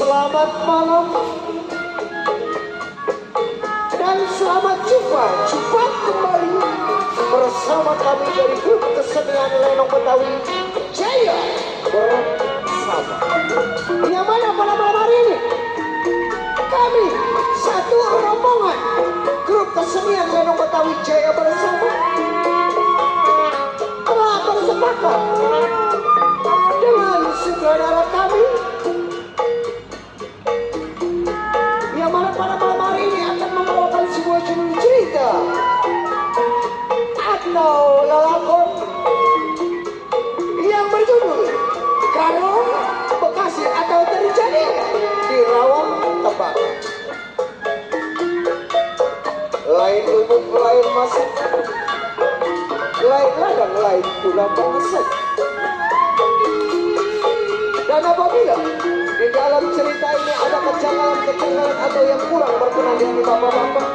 Selamat malam dan selamat jumpa kembali bersama kami dari grup kesenian Lenong Betawi Jaya Bersama. Yang mana pada malam hari ini kami satu rombongan grup kesenian Lenong Betawi Jaya Bersama telah bersepakat dengan sutradara kami yang mana pada malam hari ini akan membawakan sebuah judul cerita atau lalakon yang berjudul Karong Bekasi atau terjadi di Rawang Tebak. Lain umum, lain masuk, lain ladang, lain tulang bangsa. Dan apabila di dalam cerita ini ada kejanggalan-kejanggalan atau yang kurang berkenan di hati bapak-bapak,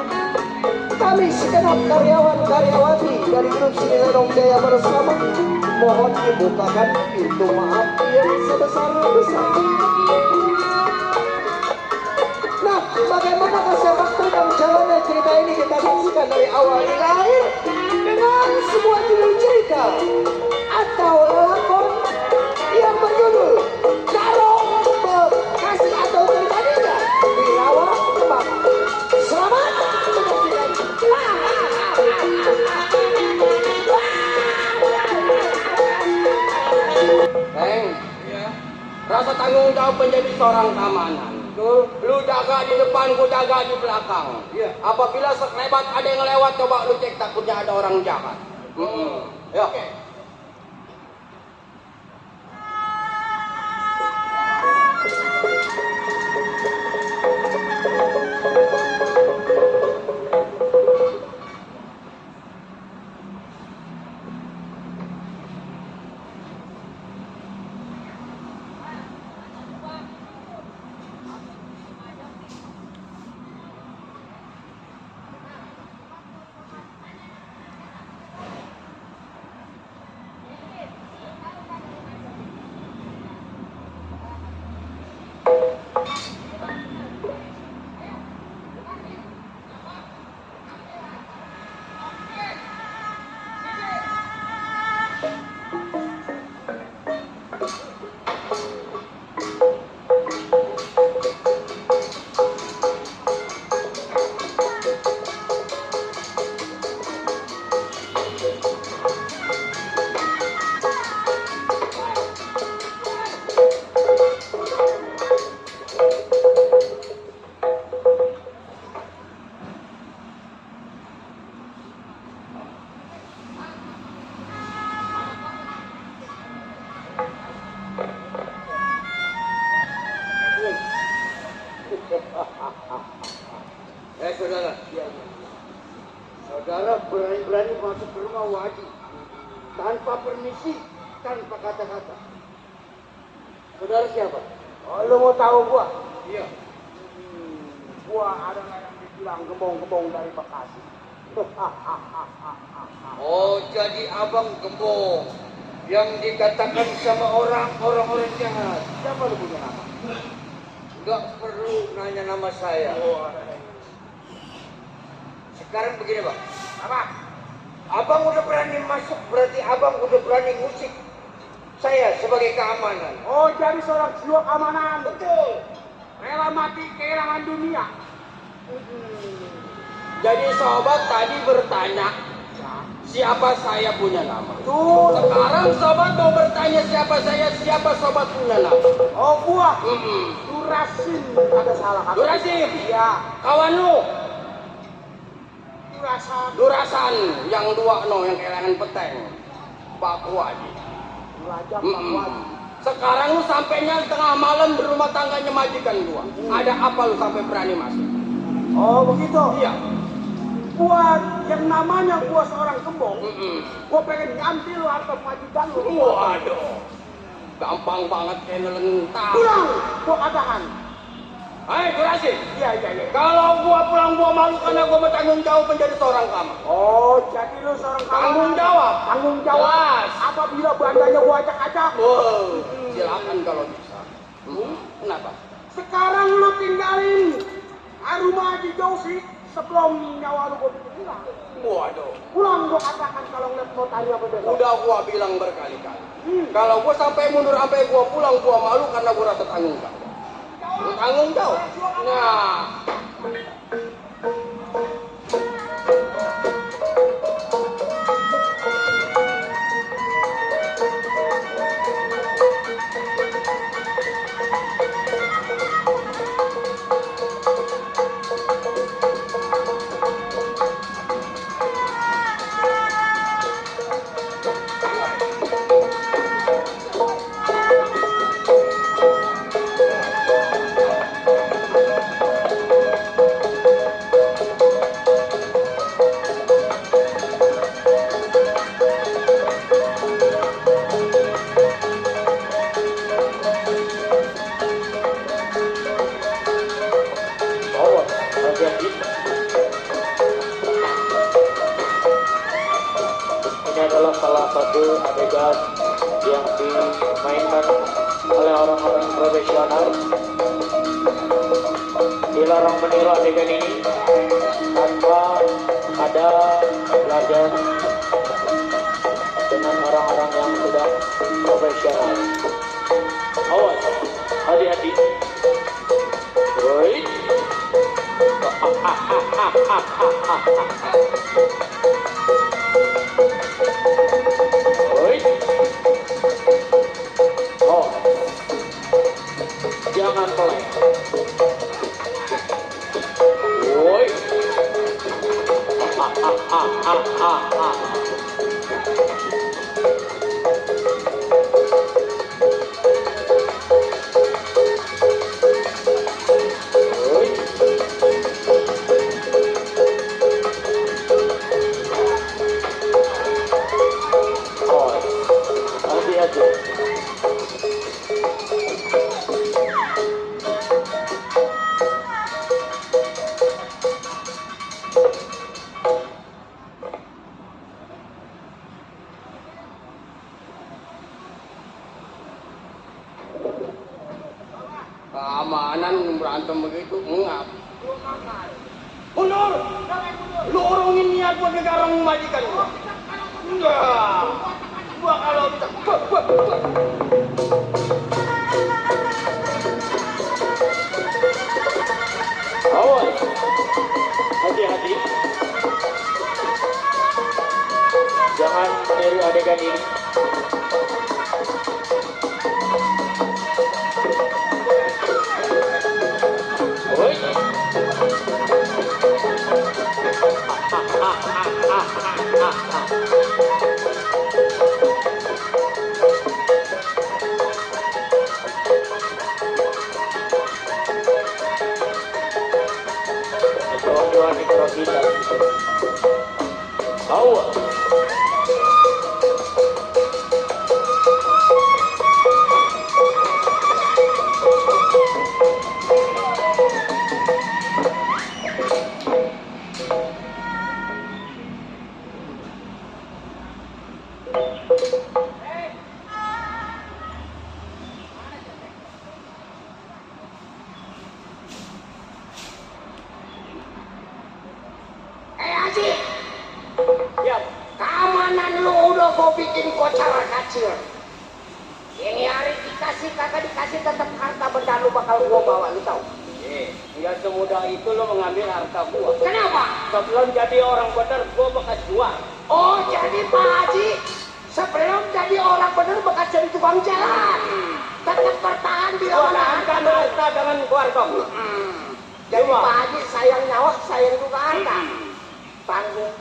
kami segenap karyawan-karyawati dari grup Seni Lenong Jaya Bersama mohon dibukakan pintu maaf yang sebesar-besarnya. Nah, bagaimana sepak terjang jalannya cerita ini kita saksikan dari awal hingga akhir dengan sebuah judul cerita atau lalakon yang berjudul Karong Bekasi atau terjadinya di Rawang Tebak. Selamat menyaksikan. Heng, rasa tanggung jawab menjadi seorang keamanan. Lu jaga di depan, gua jaga di belakang. Apabila sekelebat ada yang lewat, coba lu cek, takutnya ada orang jahat. Ya, oke. Saudara, saudara berani-berani masuk ke rumah Wadi tanpa permisi, tanpa kata-kata. Saudara siapa? Oh, lu mau tahu gua? Iya. Gua adalah yang dibilang gembong-gembong dari Bekasi. Oh, jadi abang gembong yang dikatakan sama orang-orang jahat. Siapa lu punya nama? Enggak perlu nanya nama saya. Sekarang begini bang, apa? Abang udah berani masuk, berarti abang udah berani ngusik saya sebagai keamanan. Oh, jadi seorang jiwa keamanan. Betul. Rela mati kehilangan dunia. Jadi sobat tadi bertanya, siapa saya punya nama? Tuh. Sekarang sobat mau bertanya siapa sobat punya nama? Oh, gua. Durasin. Ada salah kata. Durasin? Iya. Kawan lu? Durasan yang dua yang kehilangan peteng. Pak Wadi. Sekarang lu sampainya tengah malam di rumah tangganya majikan gua. Ada apa lu sampai berani masuk? Oh begitu? Iya. Gua yang namanya gua seorang gembong. Gua pengen ngambil harta majikan lu. Waduh. Gampang banget kayak ngelentang. Pulang, gua katakan. Hai, Durasin. Iya. Kalau gua pulang gua malu karena gua bertanggung jawab menjadi seorang kamar. Oh, jadi lu seorang kamar. Tanggung jawab. Tanggung jawab. Jelas. Apabila bandanya gua acak-acak. Silakan kalau bisa. Kenapa? Sekarang lu tinggalin rumah Haji Josi sebelum nyawa lu gue hilang. Waduh. Pulang gua katakan kalau ngeliat mau tanya apa besok. Udah gua bilang berkali-kali. Kalau gua sampai mundur sampai gua pulang gua malu karena gua rasa tanggung jawab. Lu tanggung jawab. Nah. Ini adalah salah satu adegan yang dimainkan oleh orang-orang profesional. Dilarang meniru adegan ini tanpa ada belajar dengan orang-orang yang sudah profesional. Awas, hati-hati. Woi. Woi. Oh. Jangan pelan. Woi. Keamanan berantem begitu enggak. Mundur. Lu orangin niat gua ke garang majikan gua. Enggak. Gua kalau bisa. Awas, hati-hati. Jangan meniru adegan ini. Woi. Kawan-kawan di kerajaan kita. Awas. Haji, ya, keamanan lu udah gua bikin kocar kacir. Ini hari dikasih kagak dikasih tetap harta benda lu bakal gua bawa, lu tahu? Nggak semudah itu lo mengambil harta gua. Kenapa? Sebelum jadi orang benar, gua bekas jual. Oh, jadi Pak Haji sebelum jadi orang bener bekas jadi tukang jalan. Tetap bertahan di orang Kan harta dengan keluarga. Jadi Pak Haji sayang nyawa, sayang juga harta. Tanggung.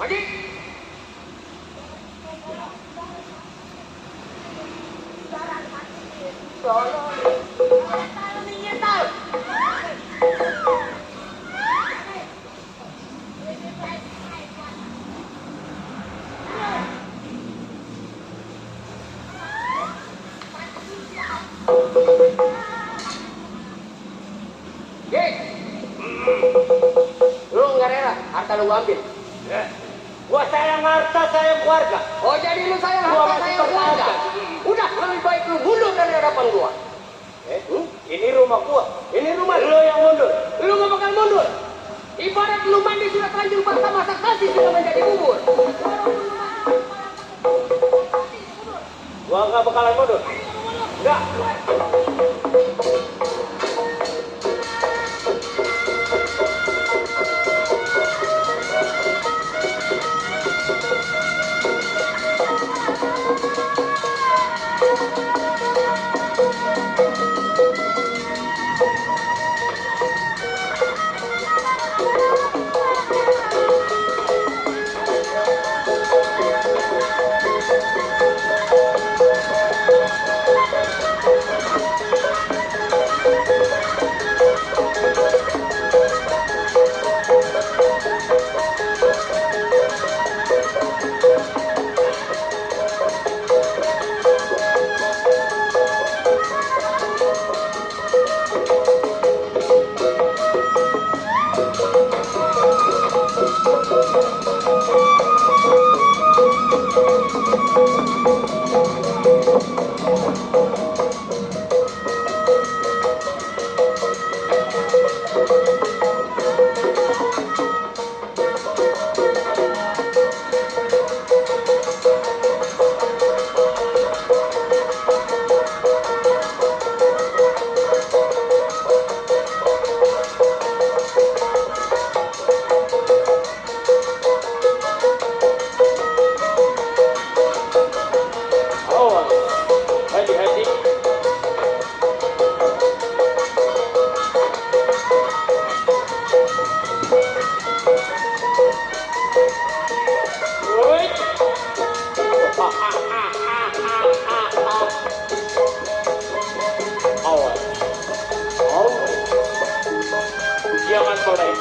Maji. Lu nggak rela harta lu ambil. Gua sayang harta, sayang keluarga. Oh jadi lu sayang Gua harta masih sayang keluarga. berharga. Udah lebih baik lu mundur dari hadapan gua. Ini rumah gua. Ini rumah Lu yang mundur. Lu gak bakal mundur. Ibarat lu mandi sudah terlanjur basah, masak nasi sudah menjadi bubur. Gua nggak bakalan mundur. Enggak. Jangan boleh.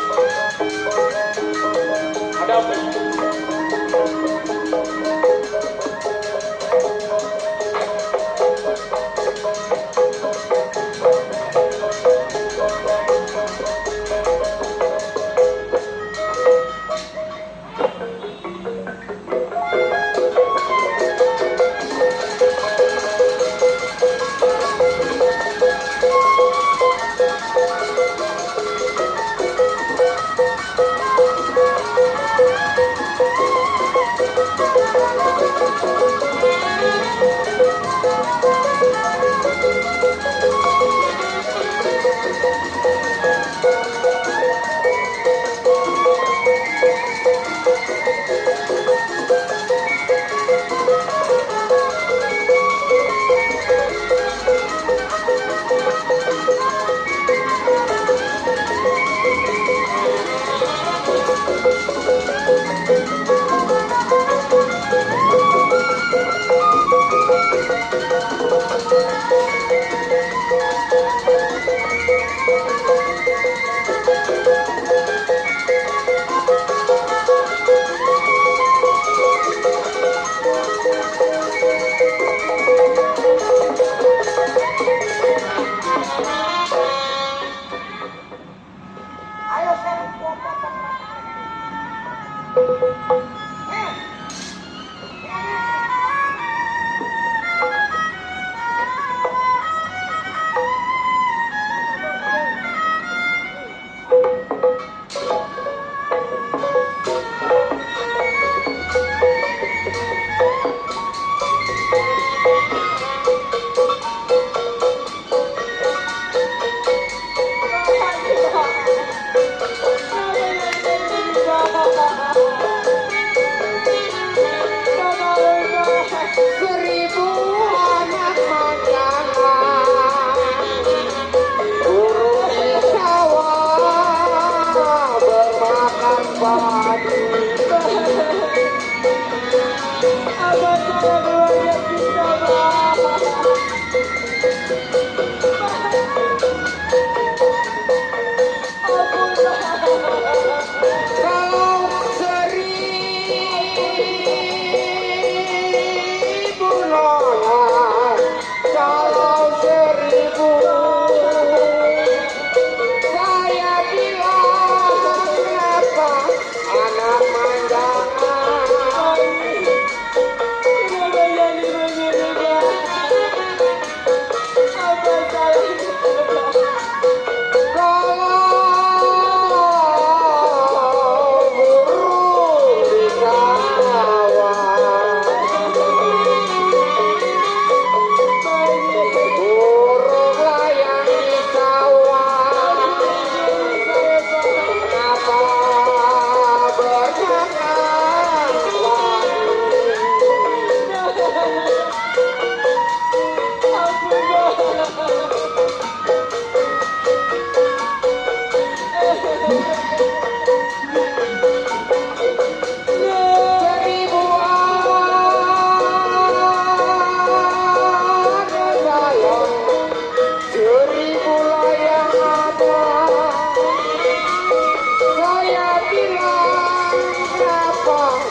Ada apa?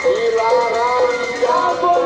dilarang jalan.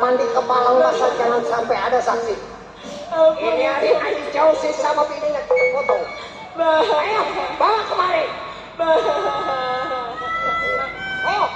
Mandi kepala basah jangan sampai ada saksi. Ini adik jauh sih sama bininya foto. Ayo bawa kemari. Ayo.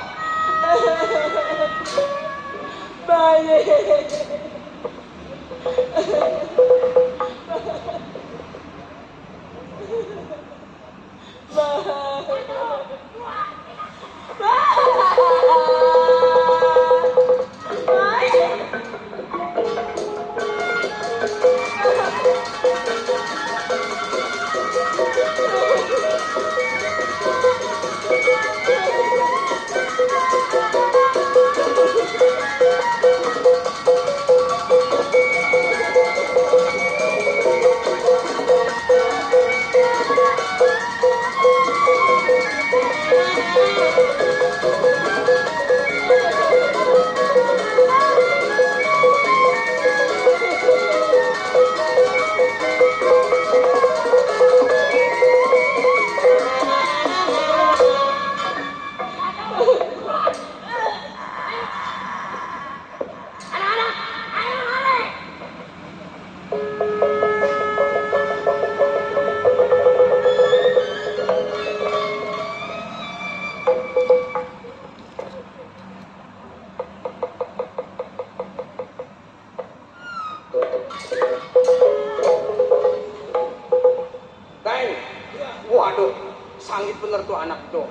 Waduh, sangit bener tuh anak itu.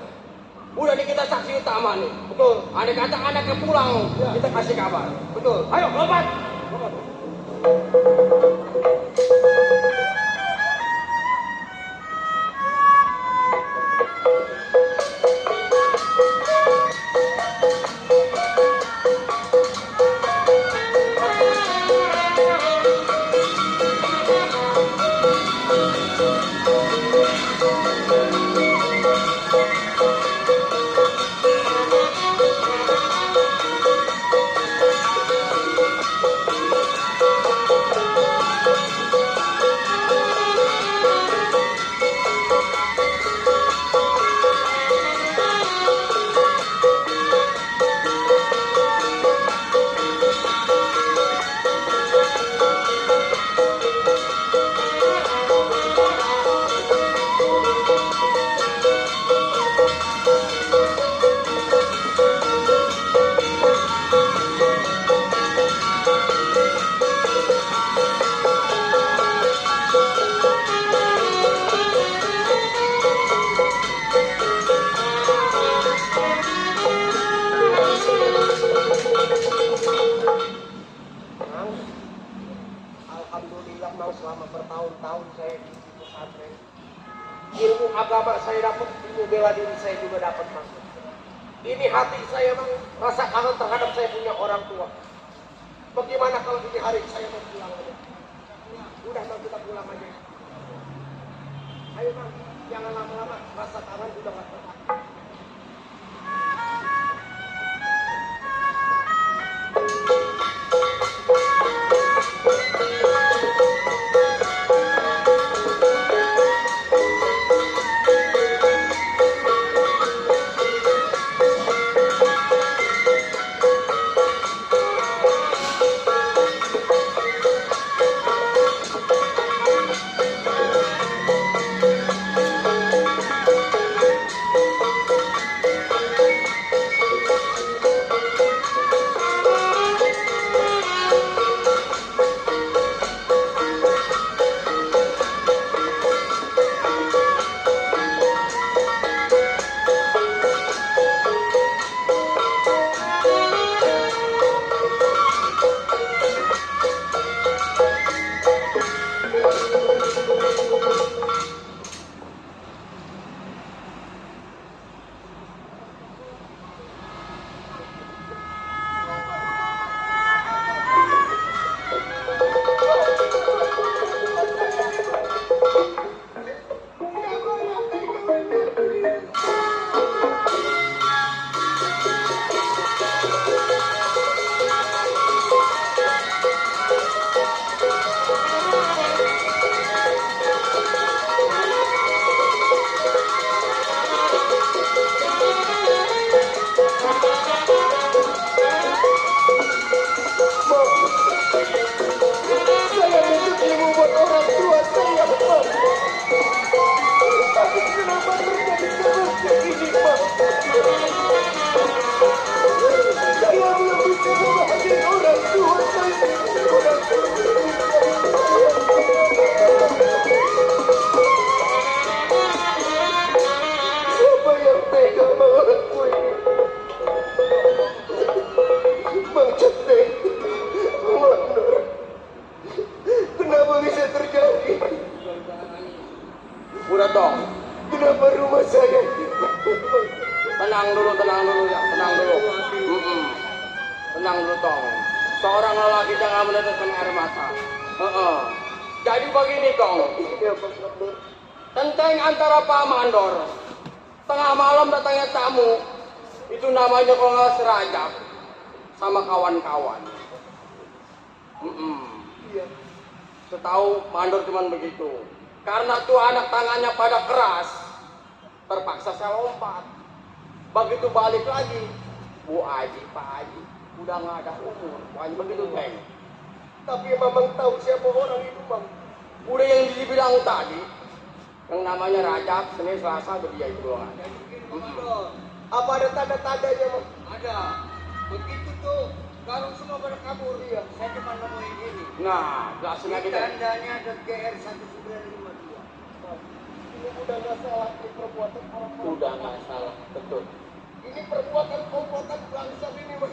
Udah nih kita saksi utama nih. Betul. Ada kata anaknya pulang, kita kasih kabar. Betul. Ayo, lompat. Alhamdulillah mau selama bertahun-tahun saya di pesantren. Ilmu agama saya dapat, ilmu bela diri saya juga dapat, Bang. Ini hati saya, Bang, rasa kangen terhadap saya punya orang tua. Bagaimana kalau ini hari saya mau pulang aja? Udah, Bang, kita pulang aja. Ayo Bang, jangan lama-lama, rasa tangan sudah nggak tepat. Udah dong. Kenapa rumah saya? Tenang dulu ya, tenang dulu. Tenang dulu tong. Seorang lelaki jangan meneteskan air mata. Jadi begini tong. Tentang antara Pak Mandor, tengah malam datangnya tamu, itu namanya kalau nggak Serajab sama kawan-kawan. Setahu Mandor cuman begitu. Karena tuh anak tangannya pada keras, terpaksa saya lompat. Begitu balik lagi, Bu Aji, Pak Aji, udah nggak ada umur. Bu Aji begitu, Bang. Tapi Mamang tahu siapa orang itu, Bang? Udah yang dibilang tadi, yang namanya Rajab, Senin, Selasa, dia itu doang. Apa ada tanda-tandanya, Bang? Ada. Begitu tuh, garung semua pada kabur. Iya. Saya cuma nemuin ini. Nah, jelasin lagi deh. Tandanya ada GR 1952. Ini udah nggak salah, ini perbuatan orang-orang. Udah nggak salah, betul. Ini perbuatan bangsa ini, Bang.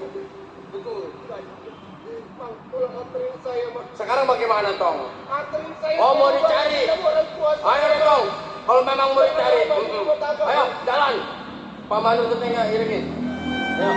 Betul. Bang, tolong anterin saya, Bang. Sekarang bagaimana, Tong? Anterin saya. Oh, mau dicari? Ayo deh, Tong. Kalau memang mau dicari. Ayo, jalan. Pak Manur tetenya iringin. Ya.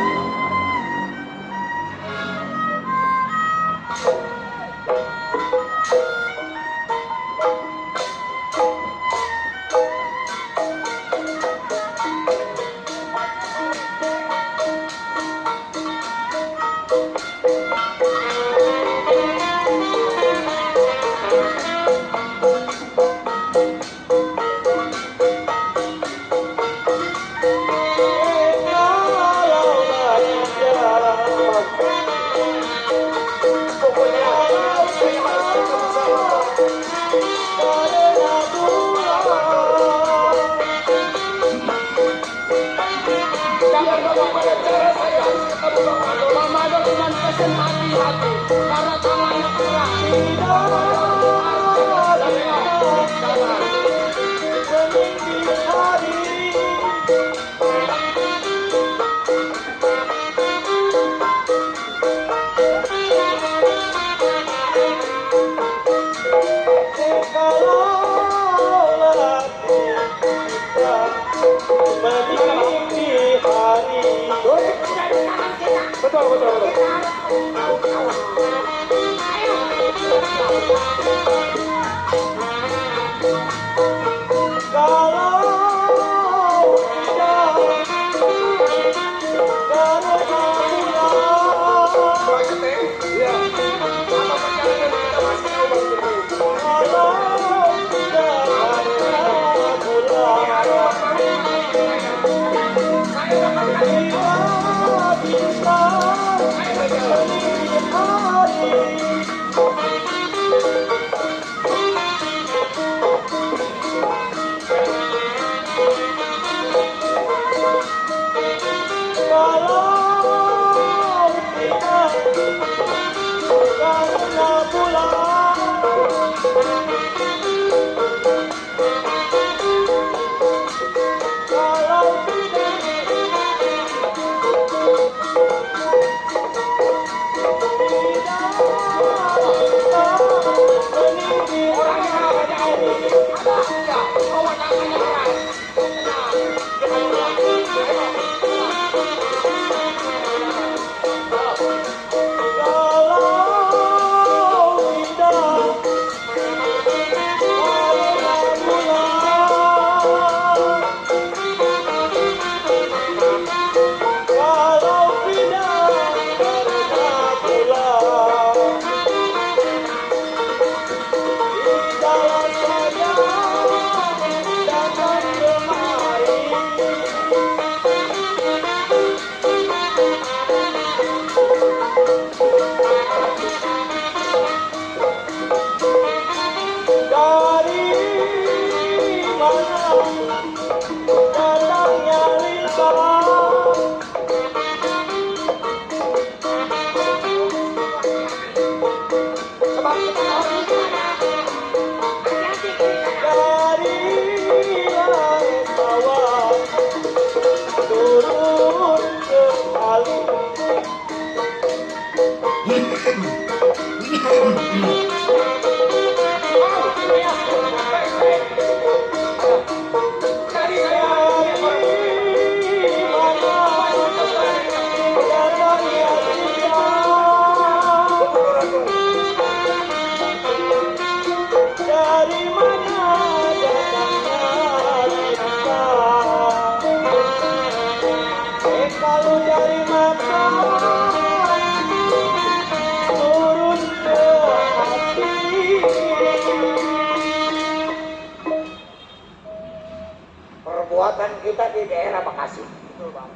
kekuatan kita di daerah Bekasi. Betul, Bang.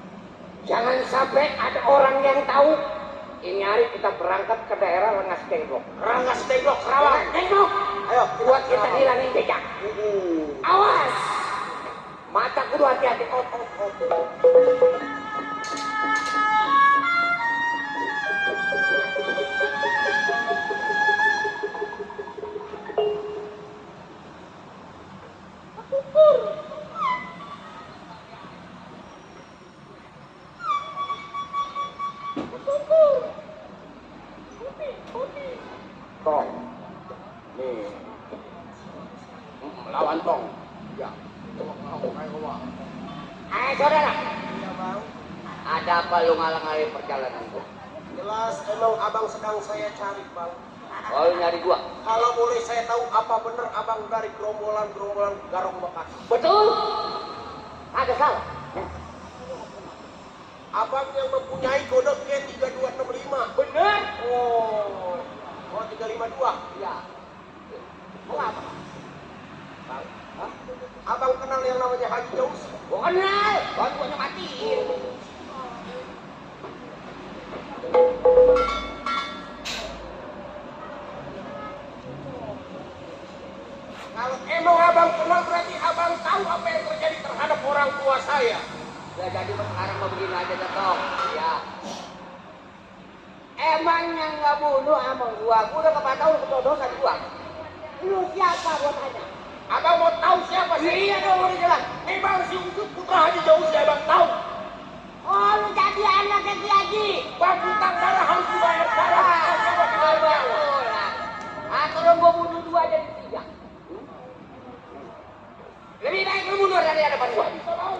Jangan sampai ada orang yang tahu ini hari kita berangkat ke daerah Rengas Dengklok. Rengas Dengklok, Kerawang. Dengklok. Ayo, Buat kita hilangin jejak. Awas. Mata kudu hati-hati. Tong. Nih. Lawan Tong. Ya. Saudara. Iya, Bang. Ada apa lu ngalang-ngalangin perjalanan gua? Jelas emang abang sedang saya cari, Bang. Oh, lu nyari gua? Kalau boleh saya tahu apa benar abang dari gerombolan Garong Bekasi? Betul. Ada salah. Abang yang mempunyai kode G3265. Bener. Oh, 352. Ya. Mau apa? Bang, abang kenal yang namanya Haji Jaus? Gua kenal. Gua matiin. Kalau emang abang kenal berarti abang tahu apa yang terjadi terhadap orang tua saya. Ya jadi sekarang mau begini aja Datong. Ya. Emang yang nggak bunuh sama gua udah kepatah udah dosa gua. Lu siapa buat tanya? Abang mau tahu siapa sih? Iya dong udah jelas. Memang si Ucup putra Haji Jaus ya abang tahu. Oh lu jadi anaknya Ki Haji. Bang hutang darah harus dibayar darah. Coba kita bayar. Atau dong gua bunuh dua jadi tiga. Lebih baik lu mundur dari hadapan gua. Bisa mau?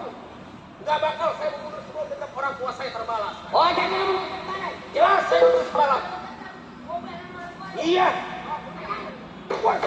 Gak bakal saya membunuh semua tetap orang tua saya terbalas. Oh jadi lu mundur. Jelas saya harus balas. Iya. Wah.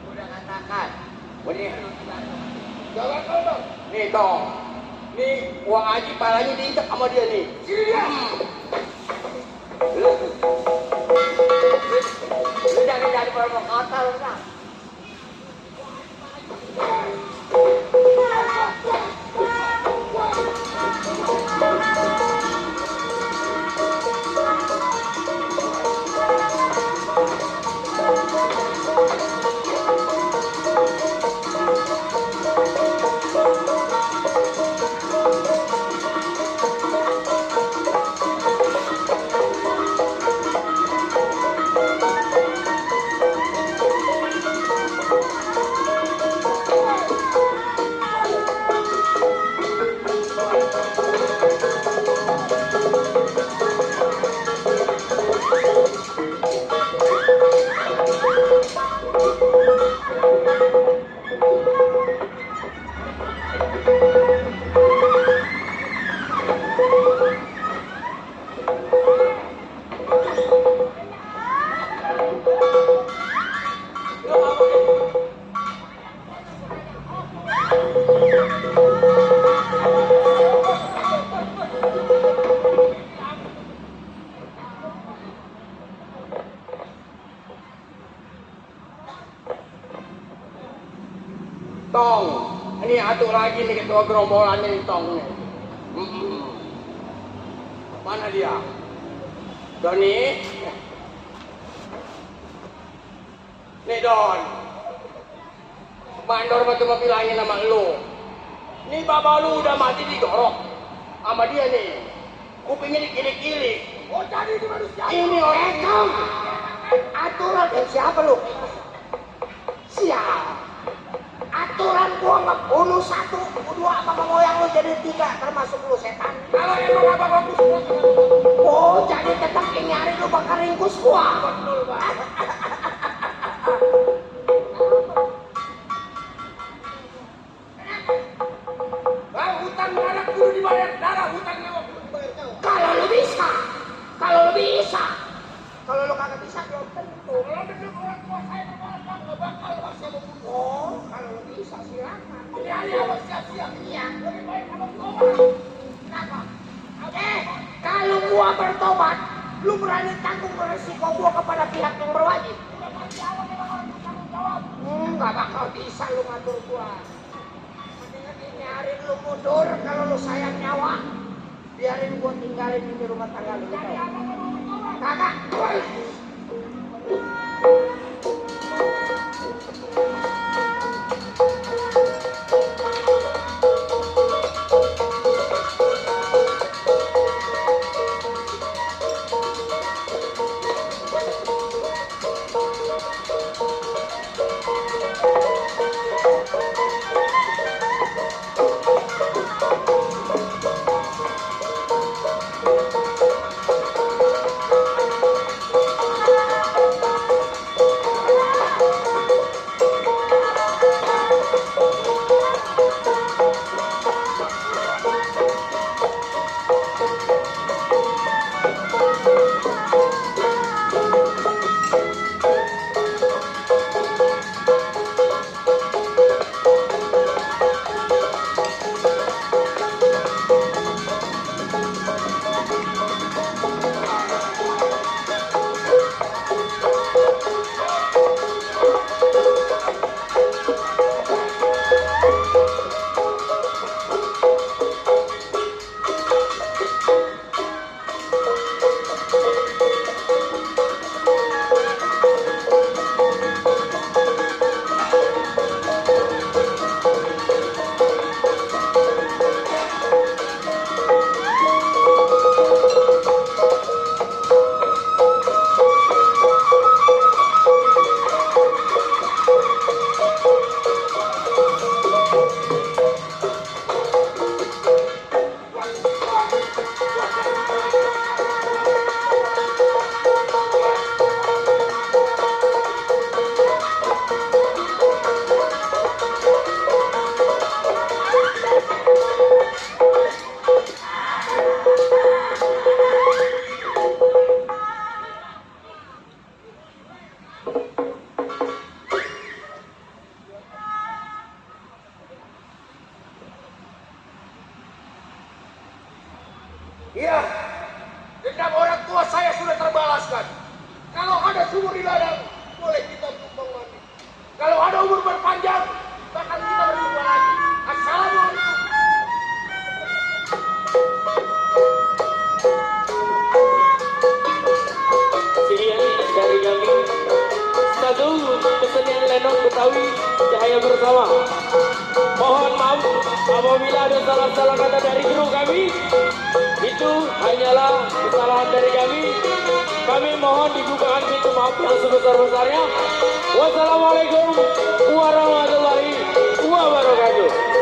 Udah katakan. Nih tong. Nih uang Haji palanya diinjak sama dia nih. Iya. Lu dari provokator kan? Tong, ini atur lagi nih ketua gerombolan nih Tong nih. Mana dia? Doni? Nih Don. Mandor mah cuma bilangin sama lu. Nih baba lu udah mati digorok sama dia nih. Kupingnya dikilik-kilik. Oh jadi ini manusia. Ini orang Tong. Aturan siapa lu? Siap. Aturan gua ngebunuh satu, dua apa moyang lu jadi tiga, termasuk lu setan. Kalau emang apa bagus gua. Oh, jadi tetap nyari lu bakal ringkus gua. Betul Bang. Bang, hutang anak kudu dibayar, darah hutang nyawa kudu dibayar nyawa. Kalau lu bisa, kalau lu bisa, kalau lu kagak bisa belum tentu. Kalau bener orang tua saya berbakat, nggak bakal Bang saya mau bunuh. Oh, kalau lu bisa silakan. Ini Abang siap-siap. Iya. Lebih baik Abang tobat. Kenapa? Kalau gua bertobat, lu berani tanggung resiko gua kepada pihak yang berwajib. Udah pasti Abang memang orang bertanggung jawab. Nggak bakal bisa lu ngatur gua. Mendingan nyariin lu mundur kalau lu sayang nyawa. Biarin gua tinggalin di rumah tangga lu. Kagak. tua saya sudah terbalaskan. Kalau ada sumur di ladang, boleh kita tumpang mandi. Kalau ada umur berpanjang, bahkan kita berjumpa lagi. Assalamualaikum. Sekian dari kami. Satu kesenian lenong Betawi Cahaya Bersama. Mohon maaf apabila ada salah-salah kata dari kru kami. Itu hanyalah kesalahan dari kami. Kami mohon dibukakan pintu maaf yang sebesar-besarnya. Wassalamualaikum warahmatullahi wabarakatuh.